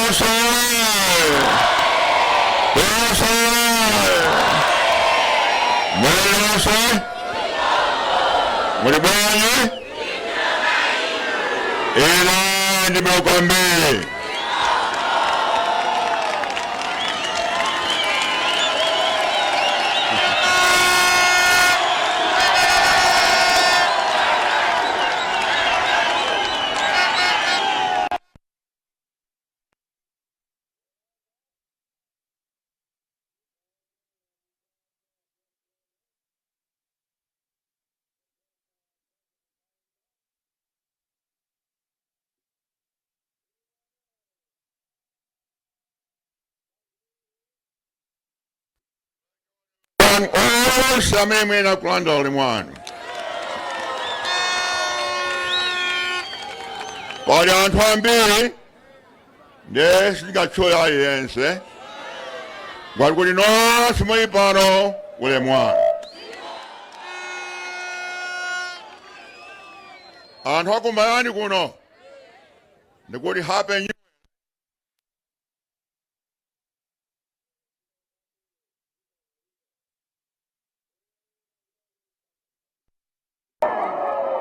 Tonse! Tonse! Muli nonse? Muli bwanji? Ine ndibwino kwambiri. Onse amene muyenera kulandira ulemu wanu. Pali anthu ambiri, ndiye sindingatchule aliyense, ngati kuti nonse muli pano, ulemu wanu. Anthu akumayani kuno, ndikuti happy new.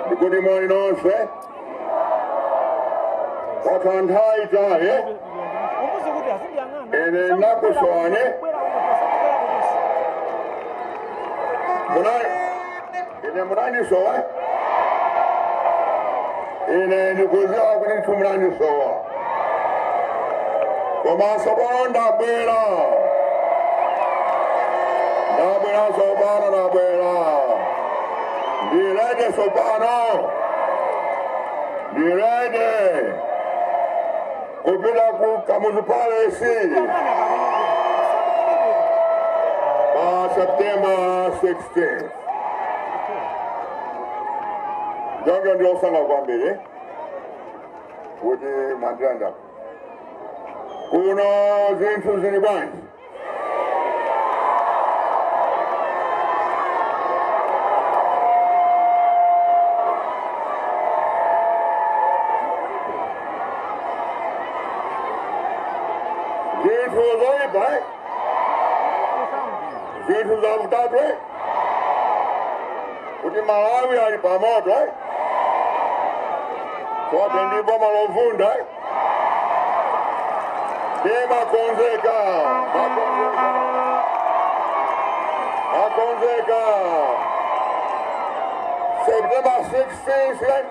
Ndikuti moni nonse, kwakhala nthawi itali ine nakusowani. Ine munandisowa, ine ndikuziwa kuti ndithu munandisowa, koma tsopano ndabwera, ndabwera tsopano, ndabwera, ndili ready tsopano, ndili ready kupita ku Kamuzu Palace pa September 16. Choncho ndiosangalala kwambiri kuti mwandiranda kuno. Zinthu zili bwanji? Zinthu zoyipa, eh? Zinthu zavutatu, eh? Kuti Malawi ali pamoto, eh? Sote ndi boma lovunda, eh? Ndimakonzeka, makonzeka, makonzeka September 16, eh?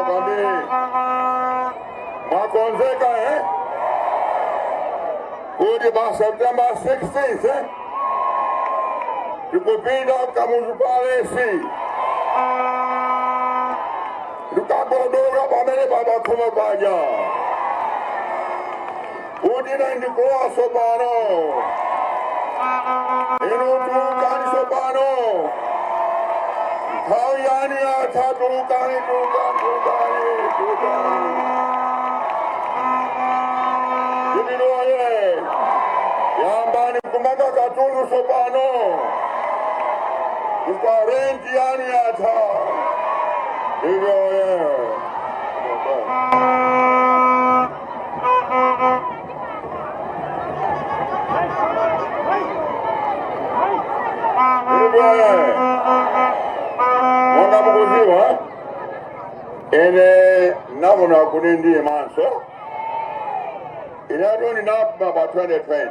Kwambiri, mwakonzeka, eh? Kuti pa September 16, eh? Tikupita Kamuzu Palace, ndikagodoka pamene papakhomo paja kuti ine ndikulowa tsopano, inu tulukani tsopano, nthawi yanu yatha, tulukani, tulukani, tulukani, tulukani. Ndinoye yambani kumanga katundu tsopano, kwa renti yanu yatha. Ndinoye. Ndinoye, monga mukuziwa, ine navona kuti ndiye manso inetu ndinapuma pa 2020,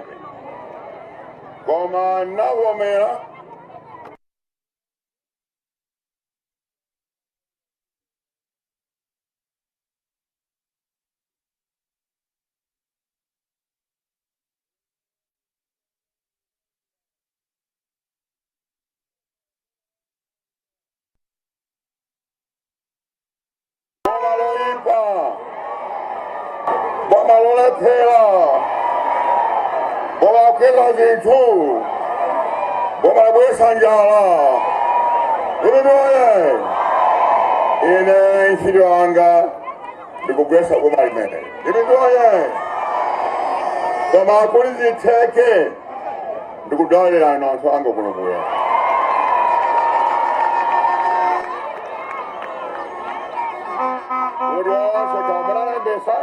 koma navomera. Boma loyipa, boma lolephera, boma lokweza zinthu, boma lobweretsa njala. Ndinoye, ine ntchito yanga ndikugwetsa boma limene. Ndinoye. Koma kuti zitheke ndikudalira inu anthu anga kuno kuya. Kuti onse kamunalembesa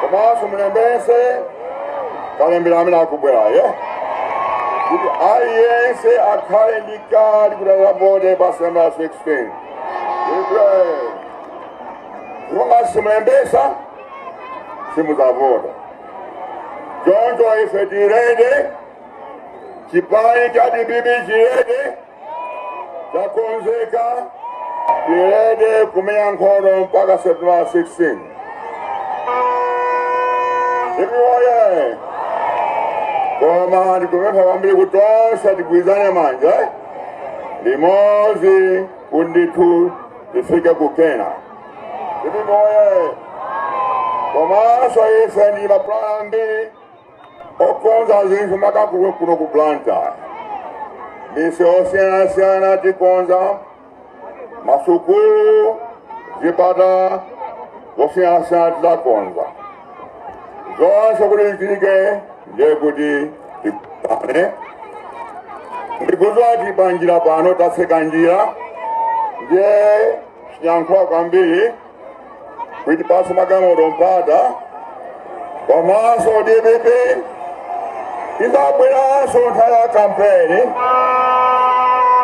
komanso mulembese kalembera amene akubwerayo kuti aliyense akhale ndi kadi kuti akavote pa September 16. Ndipo simulembesa simudzavota. Choncho ife tili ready, chipani cha DPP chili ready, chakonzeka, tili ready kumenya nkhondo mpaka September 16. DPP oye! Koma ndikupempha kwambiri kuti tonse tigwirizane manja limodzi kuti ndithu tifike ku Kenani. DPP oye! Komanso ife ndi mapulani ambiri okonza zinthu maka kuno ku Blantyre, misewu osiyanasiyana tikonza, masukulu, zipatala zosiyanasiyana tizakonza zonse. Kuti zichitike ndiye kuti tikane. Ndikudziwa kuti panjira pano tatseka njira, ndiye sindiyankhula kwambiri kuti tipatse magalimoto mpata. Komanso DPP izabweranso nthawi ya kampeni.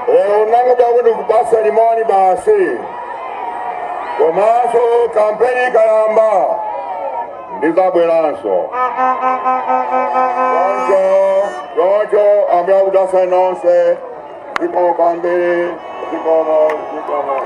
Lero nangobwera kuti ndikupatseni moni basi, komanso kampeni ikayamba ndizabweranso. Choncho Ambuye akudalitseni nonse. Zikomo kwambiri, zikomo, zikomo.